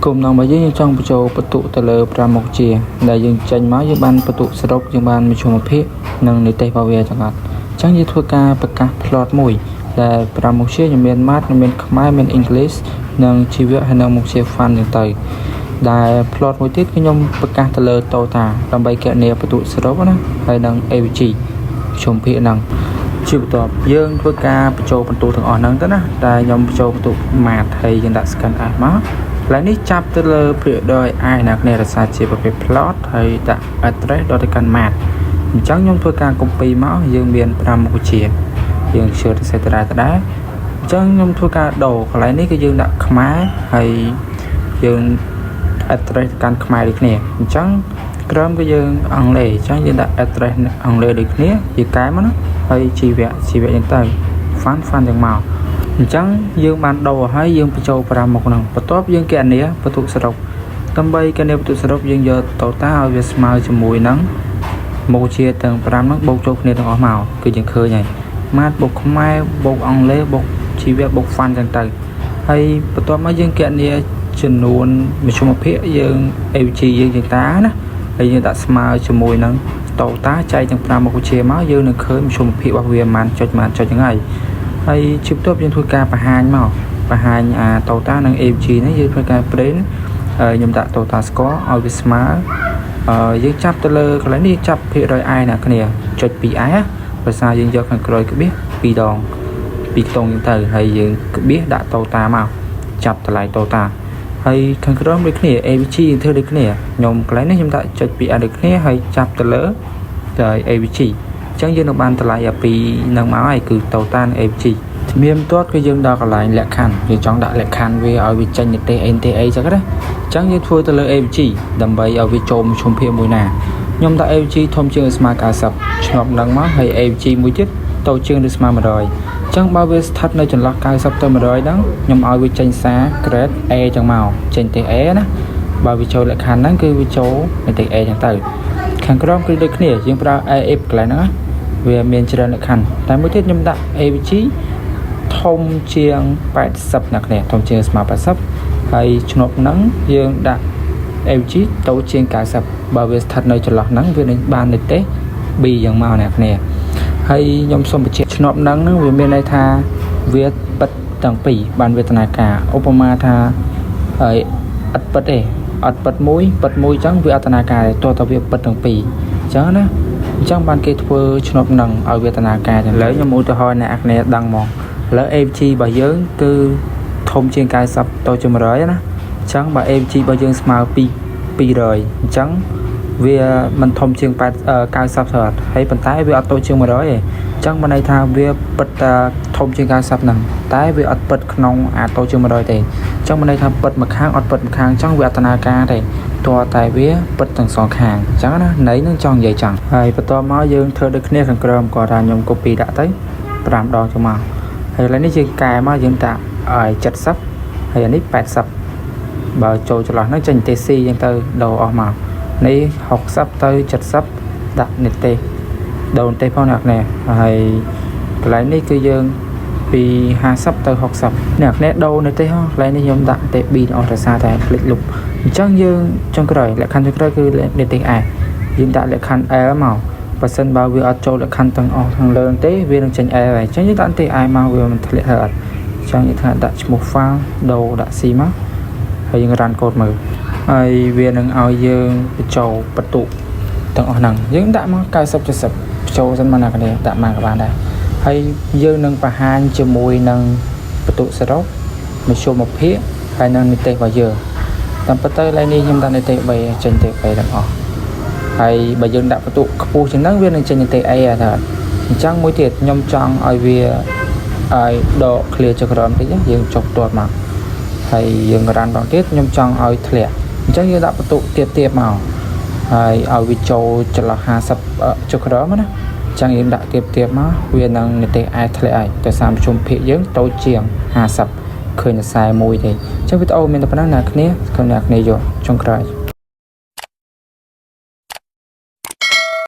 គោលបំណងរបស់យើងយើងចង់បញ្ចូលពិន្ទុទៅលើ5មុខវិជ្ជាដែលយើងចេញមកយើងបានពិន្ទុសរុបយើងបានមធ្យមភាគនិងនិទេសរបស់វាទាំងអស់អញ្ចឹងយើងធ្វើការប្រកាស float មួយដែល5មុខវិជ្ជាខ្ញុំមាន Math ខ្ញុំមានខ្មែរមាន English និងជីវៈហើយនិងមុខវិជ្ជា Fun ចឹងទៅដែល float មួយទៀតគឺខ្ញុំប្រកាសទៅលើ total ដើម្បីគណនាពិន្ទុសរុបណាហើយនិង AVG មធ្យមភាគហ្នឹងជាបន្ទាប់យើងធ្វើការបញ្ចូលពិន្ទុទាំងអស់ហ្នឹងទៅណាតែខ្ញុំបញ្ចូលពិន្ទុ math ហើយយើងដាក់ scan f មកកន្លែងនេះចាប់ទៅលើភាគរយ i អ្នកគ្នារក្សាជាប្រភេទ float ហើយដាក់ address ដល់ទៅកាន់ math អញ្ចឹងខ្ញុំធ្វើការ copy មកយើងមាន5មុខវិជ្ជាយើងជឿទៅសេតរ៉ាដដែលអញ្ចឹងខ្ញុំធ្វើការដូរកន្លែងនេះគឺយើងដាក់ខ្មែរហើយយើង address ទៅកាន់ខ្មែរដូចគ្នាអញ្ចឹងក្រោមគឺយើងអង់គ្លេសអញ្ចឹងយើងដាក់ address អង់គ្លេសដូចគ្នាយើងកែមកណាហើយជីវៈជីវៈយ៉ាងទៅ fun fun យ៉ាងមកអញ្ចឹងយើងបានដូរហើយយើងបញ្ចូល5មុខហ្នឹងបន្ទាប់យើងគណនាពិន្ទុសរុបដើម្បីគណនាពិន្ទុសរុបយើងយក total ឲ្យវាស្មើជាមួយនឹងមុខវិជ្ជាទាំង5ហ្នឹងបូកចូលគ្នាទាំងអស់មកគឺយើងឃើញហើយ math បូកខ្មែរបូកអង់គ្លេសបូកជីវៈបូក fun ចឹងទៅហើយបន្ទាប់មកយើងគណនាចំនួនមធ្យមភាគយើង AVG យើងយើងតាណាហើយយើងដាក់ស្មើជាមួយនឹង total ចែកទាំង5មុខវិជ្ជាមកយើងនឹងឃើញមធ្យមភាគរបស់វាប៉ុន្មានចុចប៉ុន្មានចុចហ្នឹងហើយហើយជាបន្ទាប់យើងធ្វើការបង្ហាញមកបង្ហាញអា total និង AVG នេះយើងធ្វើការ print ហើយខ្ញុំដាក់ total score ឲ្យវាស្មើអឺយើងចាប់ទៅលើកន្លែងនេះចាប់ភាគរយ i អ្នកគ្នាចុច 2i ភាសាយើងយកខាងក្រោយក្បៀស2ដង2ខ្ទង់ហ្នឹងទៅហើយយើងក្បៀសដាក់ total មកចាប់តម្លៃ total ហើយខាងក្រោមដូចគ្នា AVG យើងធ្វើដូចគ្នាខ្ញុំកន្លែងនេះខ្ញុំដាក់ចុច 2i ដូចគ្នាហើយចាប់ទៅលើទៅ AVG អញ្ចឹងយើងនឹងបានតម្លៃអាពីនឹងមកហើយគឺ total និង AVG ជំនាញបន្ទាត់គឺយើងដល់កន្លែងលក្ខខណ្ឌយើងចង់ដាក់លក្ខខណ្ឌវាឲ្យវាចេញនិទេសអីនិទេសអីចឹងណាអញ្ចឹងយើងធ្វើទៅលើ AVG ដើម្បីឲ្យវាចូលមធ្យមភាគមួយណាខ្ញុំដាក់ AVG ធំជាងឬស្មើ90ឆ្ងប់នឹងមកហើយ AVG មួយទៀតតូចជាងឬស្មើ100អញ្ចឹងបើវាស្ថិតនៅចន្លោះ90ទៅ100ហ្នឹងខ្ញុំឲ្យវាចេញសារ grade A ចឹងមកចេញទេ A ណាបើវាចូលលក្ខខណ្ឌហ្នឹងគឺវាចូលនិទេស A ចឹងទៅខាងក្រោមគឺដូចគ្នាយើងប្រើ AF កន្លែងហ្នឹងណាវាមានច្រើនលក្ខខណ្ឌតែមួយទៀតខ្ញុំដាក់ AVG ធំជាង80អ្នកគ្នាធំជាងស្មើ80ហើយឆ្នប់ហ្នឹងយើងដាក់ AVG តូចជាង90បើវាស្ថិតនៅចន្លោះហ្នឹងវានឹងបាននិទេស B យ៉ាងមកអ្នកគ្នាហើយខ្ញុំសូមបញ្ជាក់ឆ្នប់ហ្នឹងហ្នឹងវាមានន័យថាវាពិតទាំងពីរបានវេទនាការឧបមាថាហើយអត់ពិតទេអត់ពិតមួយពិតមួយអញ្ចឹងវាអត្តនាការទេទោះតែវាពិតទាំងពីរអញ្ចឹងណាអញ្ចឹងបានគេធ្វើឆ្នប់នឹងឲ្យវេទនាការចឹងឥឡូវខ្ញុំឧទាហរណ៍អ្នកគ្នាដឹងហ្មងឥឡូវ AVG របស់យើងគឺធំជាង90តូចជាង100ណាអញ្ចឹងបើ AVG របស់យើងស្មើ2 200អញ្ចឹងវាមិនធំជាង8 90ស្រាប់ហើយប៉ុន្តែវាអត់តូចជាង100ទេអញ្ចឹងមានន័យថាវាពិតតែធំជាង90ហ្នឹងតែវាអត់ពិតក្នុងអាតូចជាង100ទេអញ្ចឹងមានន័យថាពិតម្ខាងអត់ពិតម្ខាងអញ្ចឹងវាអត្តនាការទេតើតែវាពិតទាំងសងខាងអញ្ចឹងណាន័យនឹងចង់និយាយចឹងហើយបន្ទាប់មកយើងធ្វើដូចគ្នាខាងក្រោមគាត់ថាខ្ញុំ copy ដាក់ទៅ5ដងចុះមកហើយឥឡូវនេះយើងកែមកយើងដាក់ឲ្យ70ហើយអានេះ80បើចូលចន្លោះហ្នឹងចេញនិទេស C អញ្ចឹងទៅដូរអស់មកនេះ60ទៅ70ដាក់និទេសដូរនិទេសផងអ្នកគ្នាហើយកន្លែងនេះគឺយើងពី50ទៅ60អ្នកគ្នាដូរនិទេសហ៎កន្លែងនេះខ្ញុំដាក់និទេស B អស់ដោយសារតែភ្លេចលុបអញ្ចឹងយើងចុងក្រោយលក្ខខណ្ឌចុងក្រោយគឺនិទេស A យើងដាក់លក្ខខណ្ឌ L មកបើសិនបើវាអត់ចូលលក្ខខណ្ឌទាំងអស់ខាងលើទេវានឹងចេញ L ហើយអញ្ចឹងយើងដាក់និទេស I មកវាមិនធ្លាក់ហើយអត់អញ្ចឹងយើងថាដាក់ឈ្មោះ file ដូរដាក់ C មកហើយយើង run code មើលហើយវានឹងឲ្យយើងបញ្ចូលបន្ទុកទាំងអស់ហ្នឹងយើងដាក់មក90 70បញ្ចូលសិនមកណាគ្នាដាក់មកក៏បានដែរហើយយើងនឹងបង្ហាញជាមួយនឹងបន្ទុកសរុបមធ្យមភាគហើយនឹងនិទេសរបស់យើងតាមពិតទៅឡើយនេះខ្ញុំដាក់និទេស3ចេញទេ3ទាំងអស់ហើយបើយើងដាក់បន្ទុកខ្ពស់ជាងហ្នឹងវានឹងចេញនិទេស A ថាអញ្ចឹងមួយទៀតខ្ញុំចង់ឲ្យវាឲ្យដក clear ចុះក្រោមតិចយើងចុះទាត់មកហើយយើង run ដងទៀតខ្ញុំចង់ឲ្យធ្លាក់អញ្ចឹងយើងដាក់បន្ទុកទៀបទៀបមកហើយឲ្យវាចូលចន្លោះ50ចុះក្រោមណាអញ្ចឹងយើងដាក់ទៀបទៀបមកវានឹងនិទេស A ធ្លាក់ហើយតែសាមជុំភាគយើងតូចជាង50ឃើញតែ41ទេអញ្ចឹងវីដេអូមានតែប៉ុណ្ណឹងអ្នកគ្នាសូមអ្នកគ្នាយកចុងក្រោយ